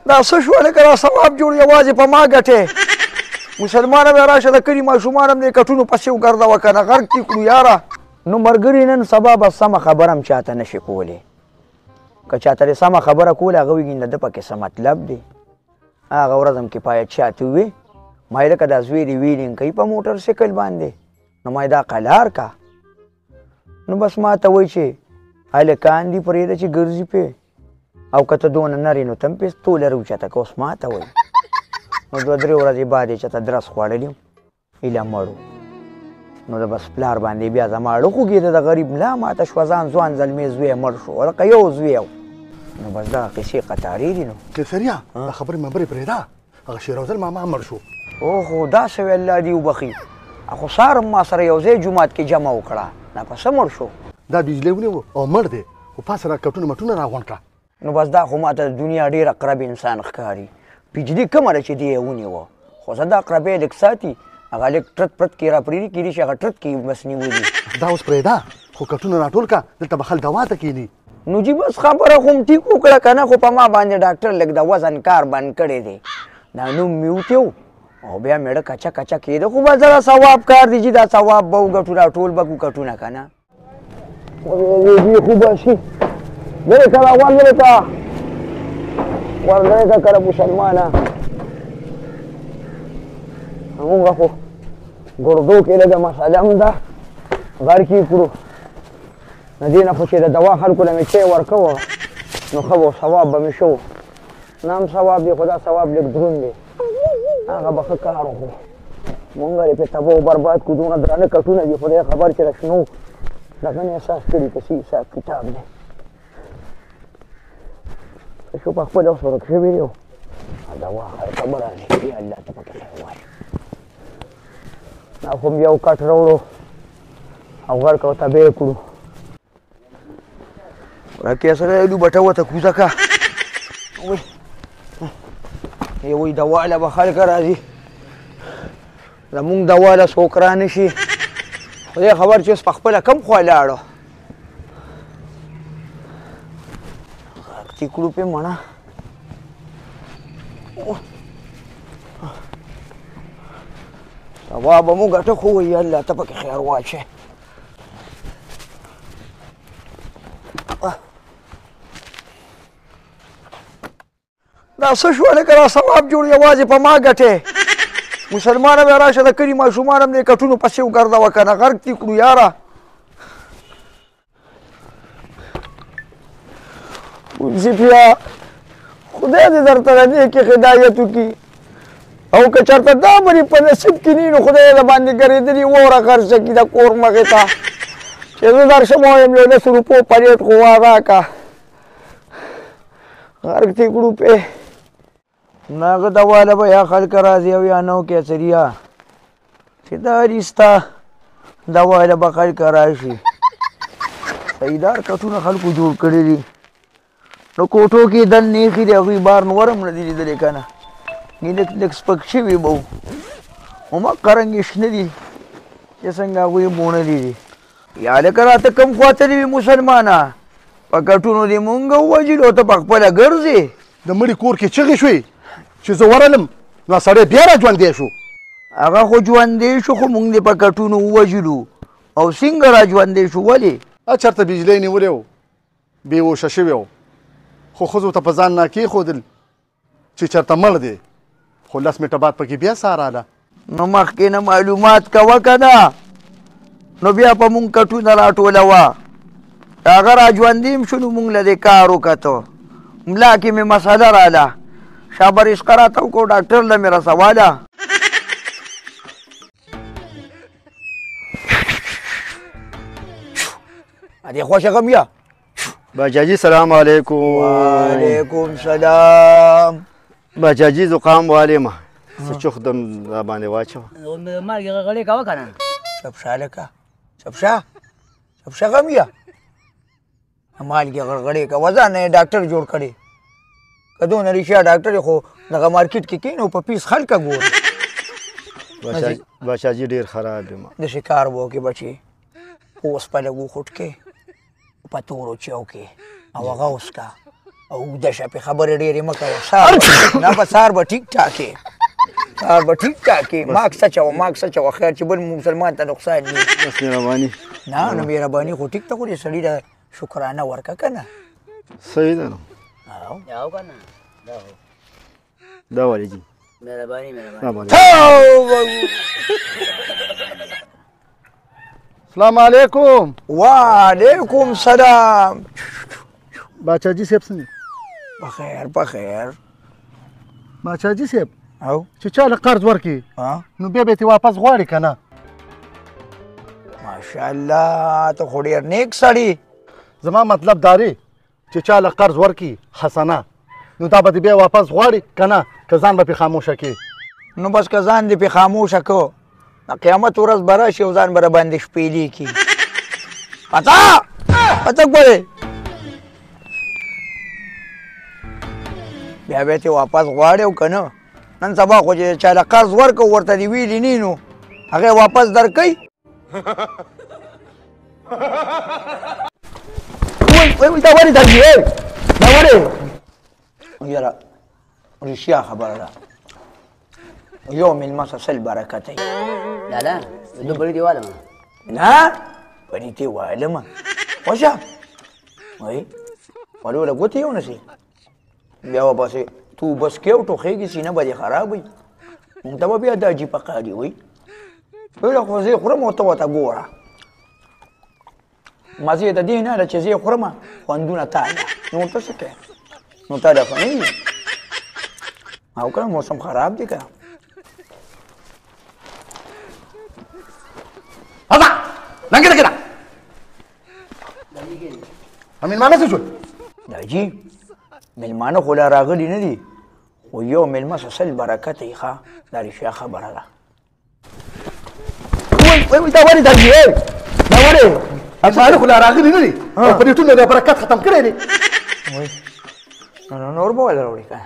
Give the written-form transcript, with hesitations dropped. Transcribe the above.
دا څه شو هلکه دا ثواب جوړ یوازې په ما ګټې. مسلمانه بیا راشه د کلي ماشومان هم دې کټونو پسې وګرځوه که نه غرق دې کړو یاره. نو ملګري نن سبا به سمه خبره هم چاته نه شي کولی. که چاته دې سمه خبره کوله هغه وایي د ده پکې څه مطلب دی. هغه ورځ هم کفایت چاته ووې ما یې لکه دا زوی دې ویلینګ کوي په موټر سایکل باندې، نو ما یې دا قلار کا. نو بس ما ته وایي چې هلکان دي پرېږده چې ګرځي پې، او که ته دونه نرې نو ته هم پې توله راوچته که. اوس ما ته وایي. نو دوه درې ورځې بعد یې چاته درس خوړلی ایله مړ و. نو د بس پلار باندې بیا زما اړه خوږېده، د غریب ملا ماته شوه، ځان ځوان زلمی زوی مړ شو، لکه یو زوی و. نو بس دغه قصې قطارې دي. نو قیصریا دا خبرې مبرې پرېږده، هغه شېروزل ماما مړ شو. اوهو داسې وی الله دې وبخښي. خو سهار هم ما سره یو ځای جومات کې جمع وکړه، دا په څه مړ شو؟ دا بجلی ونیو او مړ دی، خو پاسه را کټونه مټونه راغونډ کړه. نو بس دا خو ماته د دنیا ډېر اقرب انسان ښکاري. بجلي کومه ده چې دی یې ونیوه، خو زه دا اقربی لږ ساتي، هغه لږ ټرت پرت کې را پرېږدي، کېدای شي هغه ټرت کې بس نیولي. دا اوس پرېږده، خو کټونه راټول کړه، دلته به خلک دوا ته کښېني. نو جي بس خبره خو هم ټیک وکړه که نه، خو په ما باندې ډاکټر لږ د وزن کار بند کړی دی، دا نوم مې وتی او بیا مېړه کچه کچه کېده. خو بس دا ثواب کار دی چې دا ثواب به وګټو، دا ټول به کړو کټونه که نه. خو باسي لرې که راغوان لرې که ورلرې که کله مسلمانه. مونږ خو ګردو کې لږه مسله هم ده، غرق یې کړو. د دې نه خو چې د دوا خلکو له مې چای ورکوه نو ښه به ثواب به مې شو. نه هم ثواب دی، خو دا ثواب لږ دروند دی، هغه به ښه کار وکړو. مونږ یې پرې تباه و برباد کړو، دونه درانه کټونه دي، خدای خبر چې د شنو دغه نه احساس کړي که څه حساب کتاب دی. ښه شو په خپله اوس ورک شوي دی. دوا خلکه به راځي، یا الله ته پکې خیر وایي. دا خو هم یو کټ راوړو او غرق او تباه یې کړو. راکې سره یې بټه ورته کوزه که وی وایي دوا له به خلک راځي، زمونږ دوا له څوک را نه شي. خدای خبر چې اوس په خپله کم خوا لاړو. غرق دې کړو پې مڼه. سبا به مو ګټه خو وایي الله ته پکې خیر واچوې. دا څه شو هلکه دا ثواب جوړ یوازې په ما ګټې. مسلمانه بیا راشه د کلي ماشومان هم دې کټونو پسې وګرځوه که نه غرق دې کړو یاره. منصفیا خدای دې درته د نیکې هدایت وکړي، او که چېرته دا مري په نصیب کې نه نو خدای د باندې ګرېدلي واوره خرڅه کړي د کور مخې ته، چې زه درشم وایم یو لسو روپو پلیټ خو وا راکړه. غرق دې کړو پې. نو هغه دوا له به یا خلک راځي او یا نو کیسریا چې دا دي ستا دوا له به خلک راشي. صحیدار کټونه خلکو جوړ کړي دي، نو کوټو کې دننې ایښي دي، هغوی بار نور هم نه دي لیدلی که نه، لږ لږ سپک شوي به وو، هماغه رنګ یې شنه دي چې څنګه هغوی بوڼلي دي. یا لکه راته کوم خوا تللی وي مسلمانه، په کټونو دې مونږ ووژلو او ته په خپله ګرځې. د مړي کور کې چغې شوې چې زه ورغلم نو سړی بیا را ژوندی شو. هغه خو ژوندی شو، خو مونږ دې په کټونو ووژلو او څنګه را ژوندی شو؟ ولې؟ چېرته بجلی نیولی و، بې هوښه شوی و، خو ښځو ته په ځان نه کېښودل چې چېرته مړ دی، خو 10 منټه بعد پکې بیا ساه راله. نو مخکې نه معلومات کوه که نه، نو بیا په مونږ کټونه راټولوه. هغه را ژوندی هم شو نو مونږ له دې کار وکتو. ملا کې مې مسله راله، شابه رزقه راته وکړو، ډاکټر له مې رسواله. دې خوښه غم یا باچا جی سلام علیکم. وعلیکم سلام. باچا جی زقام والے ما څه چوخ دم را باندې واچوه. مالګې غړې کوه که نه؟ چپ شه هلکه، چپ شه، چپ شه غمیه. مالګې غړغړې کوه، ځان نه یې ډاکټر جوړ کړی. که دونه رښتیا ډاکټر یې خو دغه مارکیټ کې کښېنه او په پیس خلکه ګوري. باچا جی ډېر خراب یم. داسې کار به وکړې بچې، اوسپه لږ وخوټکې په تورو چیو کې او هغه وڅکه، اوږده شه، پې خبرې ډېرې مه کوه. سهار نه به سهار به ټیک ټاک یې، سهار به ټیک ټاک یې. ماک څه چوه، ماک څه چوه، خیر چې بل مسلمان ته نقصان نه وي. بس مهرباني. نه نو مهرباني خو ټیک ته، خو دې سړي له شکرانه ورکړه که نه. صحیح ده نو. او که نه دا ولې جي؟ مهرباني مهرباني. السلام علیکم. وعلیکم سلام. باچا جي صاحب څنګه؟ بخیر بخیر. باچا جي صاحب او چې چا له قرض ورکړي نو بیا به یې ترې واپس غواړي که نه؟ ماشاءالله ته خو ډېر نیک سړی. زما مطلب دا دی چې چا له قرض ورکړي حسنه، نو دا به دې بیا واپس غواړي که نه؟ که ځان به پرې خاموشه کړې؟ نو بس که ځان دې پرې خاموشه کړو، د قیامت ورځ به راشي او ځان به راباندې شپېلې کړي. پته پته ګورې بیا به یې ترې واپس غواړي او که نه؟ نن سبا خو چې چا له قرض ورکړو ورته دې ویلي نه نو هغه واپس درکوي. وای وای دا ولې درځي؟ دا ولې؟ یاره رښتیا خبره ده، یو مېلمه څه سل برکت وي. لالا زه بړیتې والم. نه بړیتې والم. خوشه وایي ولو له ګوتې یې ونیسي، بیا ورپسې تو بس کې او ټوخېږي، سینه به دې خراب وي. مونږ ته به بیا دا جي په قاري وي. ویله خو زه یې خورم او ته ورته ګوره، مزې د دې نه ده چې زه یې خورم، خوندونه تا ده. نور ته څه کوې؟ نو تا ده خو نه وي. او که موسم خراب دی که هذا لنګې ده که ده مېلمانه څه شول؟ دا جي مېلمانه خو لا راغلي نه دي، خو یو مېلمه څه سل برکته یې ښه، دا رښتیا خبره ده. وای وای دا ولې درځي؟ دا ولې؟ مېلمانه خو لا راغلي نه دي او په دې ټولو د برکت ختم کړی دی. وای نو نور به ولې راوړي که